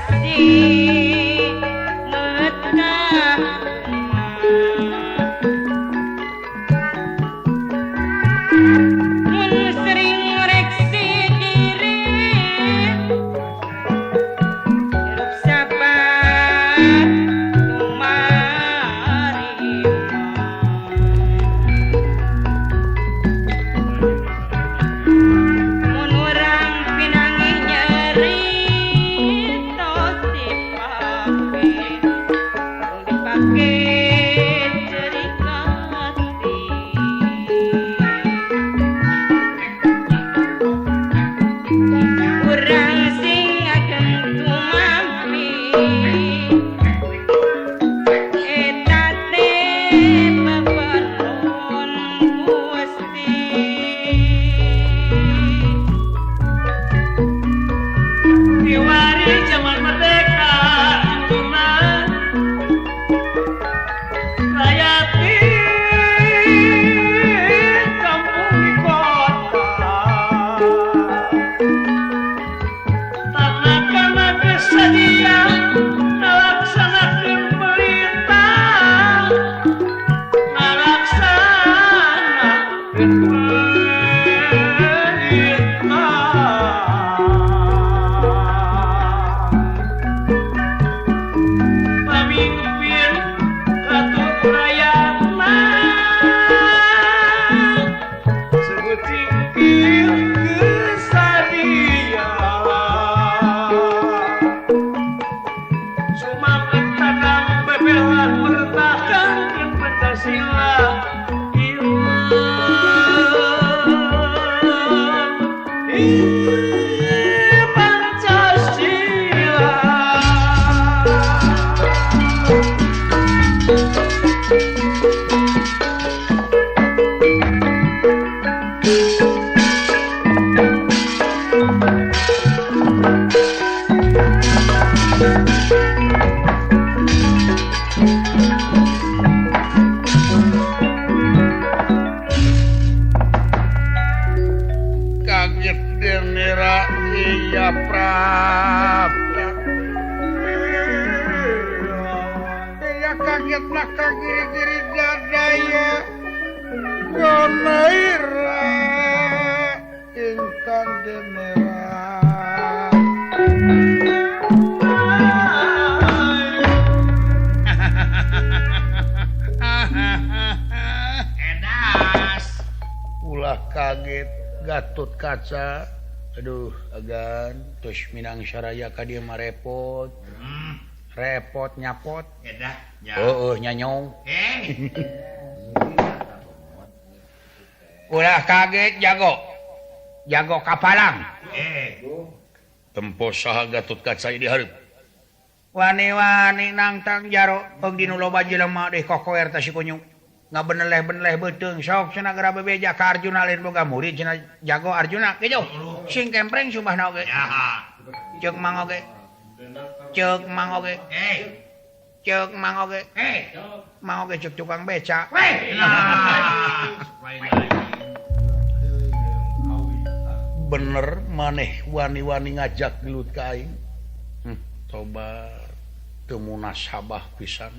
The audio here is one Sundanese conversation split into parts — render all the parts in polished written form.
Asih metah mun sering ngoreksi diri hirup sabar kumarima mun urang pinanggih nyeri tos dipake tong dipake ceurik hati urang sing ageng tumampi eta teh pepenun Gusti. Diwari zaman merdeka intuna rakyat di kampung di kota tanah kesedihan ngalaksanakeun perintah ngalaksanakeun perintah pamimpin ratu rakyatna sebut cingkir kesadia sumanget tanam bebelan mertahankeun Pancasila Ieu Pancasila. Kaget denera iya prapta. Iya kaget lah kagiri-giri dadaya gonaira ingkang denera. Edas. Ulah kaget Gatot Kaca. Aduh agan terus Minang Syaraya ka dieu mah repot. Repot nyapot. Edah nya. Heueuh nyanyong. Eh. Ulah kaget jago. Jago kapalang. Eh. Tempo saha Gatot Kaca di hareup. Wani-wani nangtang jaro peung dinu loba jelema deh kokoer teh si kunyuk. Ngabeneleh-beneleh beuteung sok cenah geura bebeja ka Arjuna lain boga murid cenah jago Arjuna kitu. Sing kempreng sumbahna oge. Ceuk mang oge. Ceuk mang oge. Eh. Ceuk mang oge. Eh. Mang oge ceuk tukang beca. Weh. Bener maneh wani-wani ngajak gelut ka aing. Tobat teu munasabah pisan.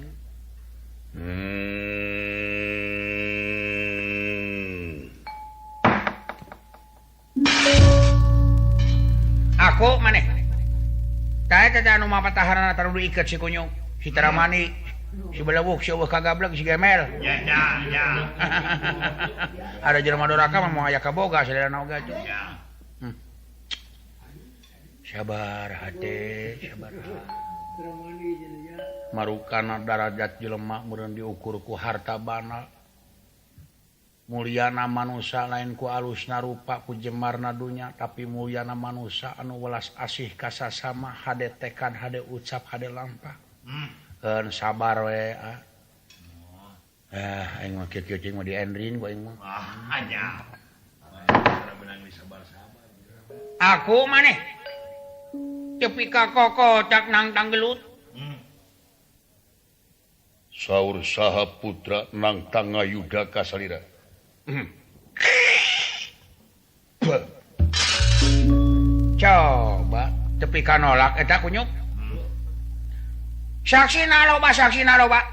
Aku maneh. Tah eta anu mapatahanana taruh diiket si kunyuk, si Taramani, si Belewuk, si eueuh kagablek, si Gemel. Ya ya ya. Ada jelema doraka mah moal aya kaboga sadayana oge atuh. Ya. Sabar hate, sabar. Marukana darajat jelema meureun diukur ku harta bana. Mulyana manusa lain ku alusna rupa ku jemarna dunya, tapi mulyana manusa anu welas asih ka sasama, hade tekad, hade ucap, hade lampah. Keun sabar we ah. Aing mah kieu-kieu cing mah diendrin ku aing mah. Ah, nya. Aku maneh tepi ka kokocak nangtang gelut. Saur saha putra nangtang ngayuda ka salira. Coba tepi ka nolak eta kunyuk. Saksina loba saksina loba.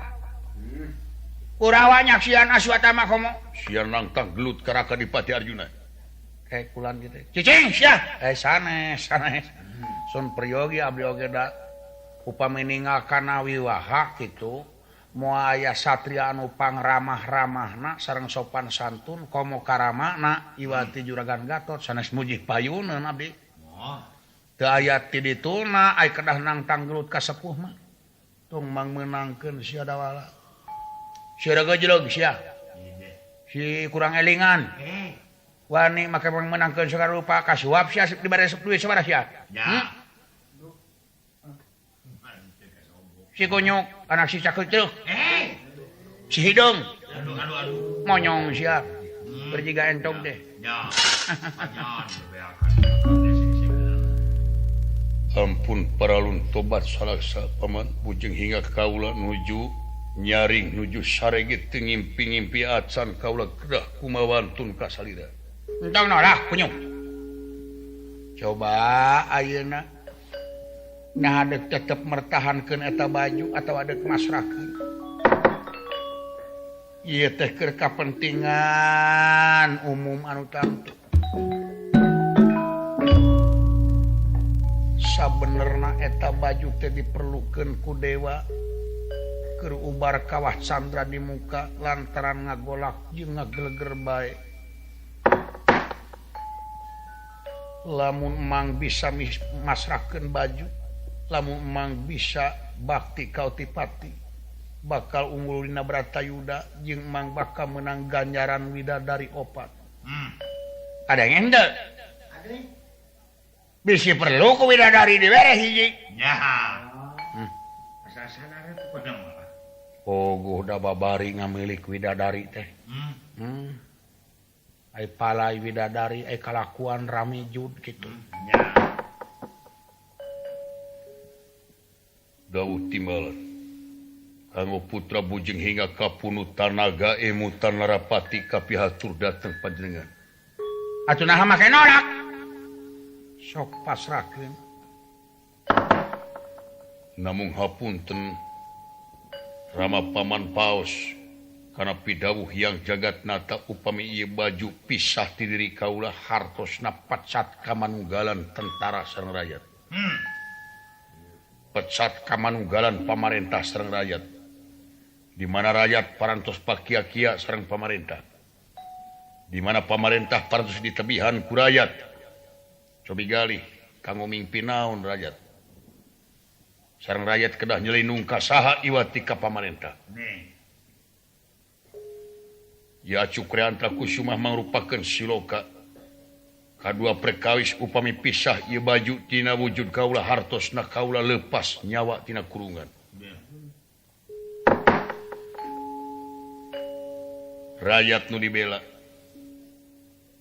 Kurawa nyaksian Aswatama komo. Sia nangtang gelut ka Raka Dipati Arjuna. Kulan gitu. Cicing sia. Sanes sanes. Sun priyogi abdi oge da upami ninggal kana wiwaha kitu moal aya satria anu pangramah-ramahna sareng sopan santun komo karamana iwati Juragan Gatot sanes muji payuneun abdi. Teu aya ti dituna ai kedah nangtang gelut ka sepuh mah. Tung mangmeunangkeun sia dawala. Sia gejlog sia. Si kurang elingan. Wani make menangkeun sagala rupa kasuap sia dibere duit sabaraha sia. Si kunyuk anak si cakeuteuh. Si hideung. Aduh. Monyong sia. Berjiga entong teh. Ya. Ampun paralun tobat salaksa paman bujeng hingga kaula nuju nyaring nuju sarege teu ngimpi-ngimpi acan kaula kedah kumawantun ka salira. Entong nolah kunyuk. Coba ayeuna nah adek tetep mertahankeun eta baju atau adek masrahkeun. Ieu teh keur kapentingan umum anu tangtu. Sabenerna eta baju teh diperlukeun ku dewa keur ubar kawah candra di muka lantaran ngagolak jeung ngageleger bae. Lamun emang bisa masrahkeun baju, lamun emang bisa bakti ka Otipati, bakal unggul dina Bratayuda jeung emang bakal menang ganjaran widadari opat. Ada yang henteu? Bisi perlu ku widadari dibere hiji. Nya. Asal-asalan teh mah. Oguh da babari ngamilik widadari teh. Ai palai widadari ai kalakuan rami jud kitu. Nya. Dawuh timbalan. Kanggo putra bujeng hingga kapunu tanaga emutan narapati kapihatur dateng panjenengan. Atuh naha make nolak? Sok pasrahkeun. Namung hapunten Rama paman paos kana pidawuh yang jagat nata upami ieu baju pisah ti diri kaula hartosna pecat kamanunggalan tentara sareng rakyat. Pecat kamanunggalan pamarentah sareng rakyat. Di mana rakyat parantos pakia-kia sareng pamarentah. Di mana pamarentah parantos ditebihan ku rakyat. Cobi galih kanggo mingpi naon rakyat. Sareng rakyat kedah nyelindung ka saha iwati ka pamarentah. Ya Cukriantra Kusumah mangrupakeun siloka. Kadua perkawis upami pisah ieu baju tina wujud kaula hartosna kaula lepas nyawa tina kurungan. Rakyat nu dibela.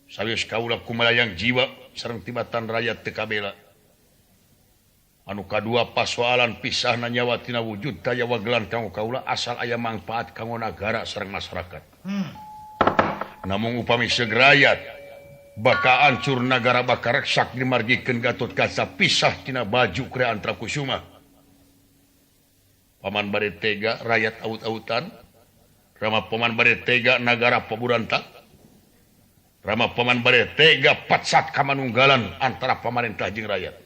Sawios kaula kumalayang jiwa sareng tibatan rakyat teu kabela. Anu kadua pasoalan pisahna nyawa tina wujud daya wagelan kanggo kaula asal aya mangfaat kanggo nagara sareng masyarakat. Namung upami segrayat baka ancur nagara baka reksak dimargikeun Gatot Kaca pisah tina baju Kriantra Kusuma. Paman bade tega rakyat aut-autan, Rama paman bade tega nagara paburantak, Rama paman bade tega pacat kamanunggalan antara pamarentah jeung rakyat.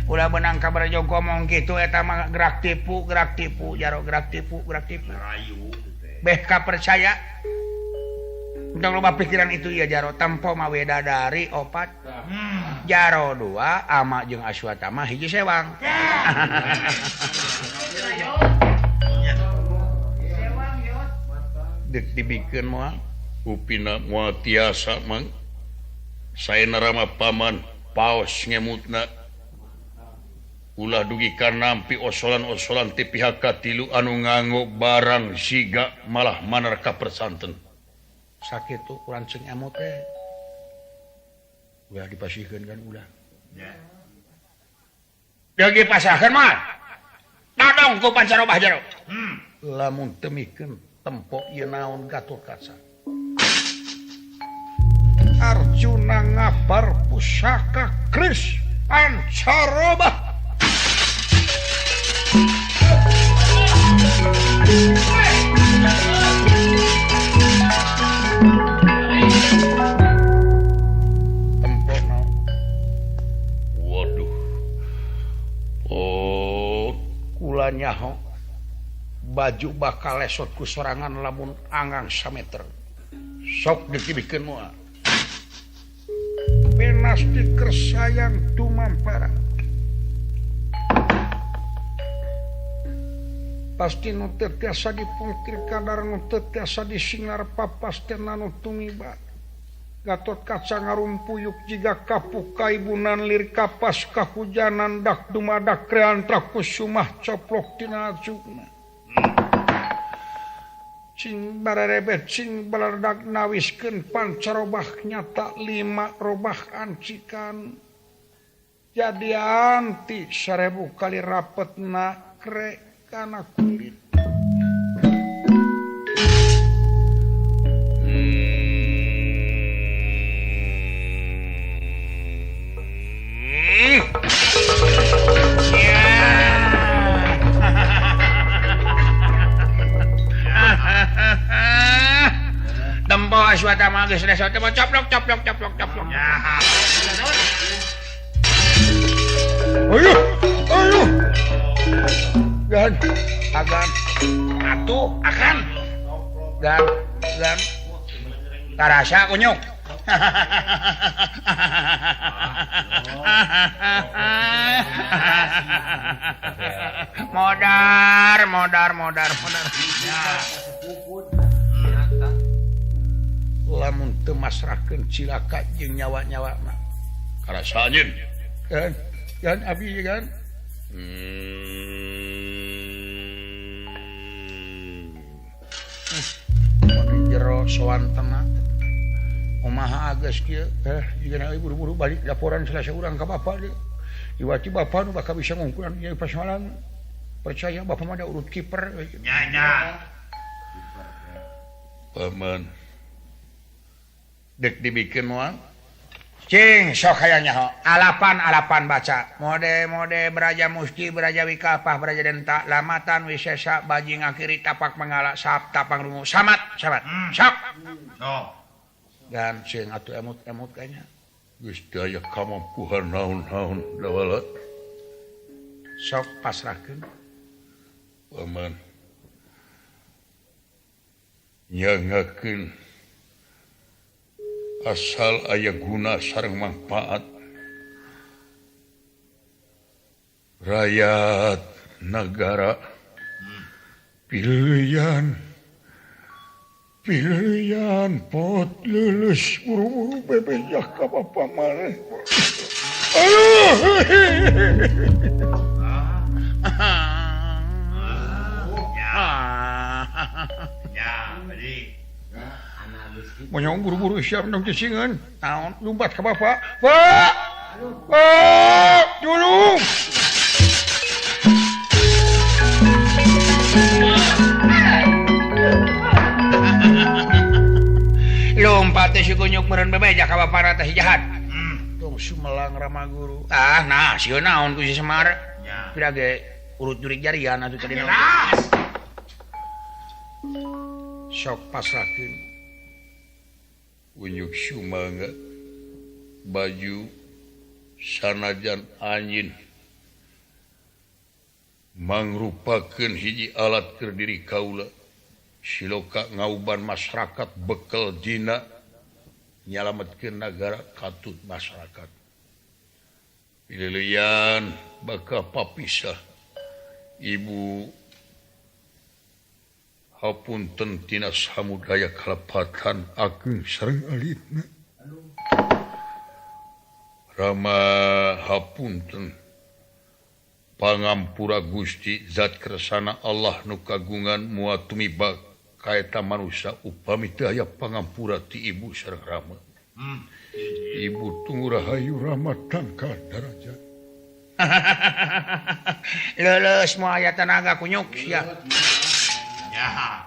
Ulah benang kabar jong ngomong gitu eta mah gerak tipu jaro gerak tipu. Rayu beh ka percaya. Entong loba pikiran itu ya jaro tempo mah widadari opat. Jaro dua ama jeung Aswatama hiji sewang. Deuk dibikeun moal upina moal tiasa mang. Saena Rama paman paos ngemutna. Ulah dugi kanampi osolan-osolan ti pihak katilu anu nganggo barang siga malah manar kapersanten. Sakitu urang ceung emut teh. Ulah dipasihkeun kan ulah. Nya. Deuk dipasahkeun mah. Dadong ku pancarobah jero. Lamun teu mikeun tempo ieu naon Gatot Kaca. Arjuna ngabar pusaka Kris Pancarobah. Tempono. Waduh. Oh, kula nyaho. Baju bakal lesot ku sorangan lamun anggang sameter. Sok dikibikeun moal. Pinasti kersayang tumampara. Pasti nu teu tiasa dipungkir kadar nu teu tiasa disingar papastena nu tumiba. Gatot Kaca ngarumpuyuk jiga kapuk kaibunan lir kapas kahujanan dak dumadak reantra kusumah coplok tina acukna. Cing barerebet cing balaredak nawiskeun pancarobah nyata lima robah ancikan. Jadi anti 1000 kali rapetna kre kana kulit. Tempo aswata magis resot tempo coplok coplok coplok coplok. Ayo, ayo. Gan, agan, atuh, akan. Gan, gan. Tarasa kunyuk. Modar, modar, modar, modar. Lamun teu masrahkeun cilaka jeung nyawa-nyawa mah. Karasa anjeun. Kan, kan abi kan. Mun jero sowan tengah. Kumaha geus kieu? Jigana euy buru-buru balik laporan selasa urang ka bapa deui. Iwati bapa nu bakal bisa ngungkuran ieu persoalan. Percaya bapa mah da urut kiper. Nya nya. Paman. Dek dibikin moal. Cing sok hayang nyaho. Alapan-alapan baca. Mode-mode beraja musti, beraja wikapah, beraja denta, lamatan wisesa, baji ngakiri, tapak mengala, sap, tapang rungu, samat, samat. Sok. Sok. Dan sing atuh emut-emut kayaknya. Geus daya kamampuhan naon-naon dawalat. Sok pasrahkeun. Paman. Nyangakeun asal aya guna sareng manfaat rakyat nagara pilihan pilihan pot lulus buru-buru bebejah ka bapa maneh. Aduh. Ya, jadi monyong buru-buru siap dong cicingan. Naon lumpat ke bapak. Pak! Pak! Tulung! Lompat teh si kunyuk meureun bebeja ka bapak teh jahat. Tong sumelang Rama Guru. Ah, nah sieun naon ku si Semar. Pira ge urut jurig jarian atuh tadi naon. Sok pasrahkeun. Unjuk sumangga baju sanajan anjin mangrupakeun hiji alat keur diri kaula siloka ngauban masyarakat bekel dina nyalametkeun nagara katut masyarakat pililian bakal papisah ibu hapunten tina samudaya kalepatan ageng sareng alitna. Rama hapunten pangampura Gusti zat kersana Allah nu kagungan moal tumiba ka eta manusa upami teu aya pangampura ti ibu sareng Rama. Ibu tunggu rahayu Rama tangkal darajat. Leuleus moal aya tanaga kunyuk sia. Ya.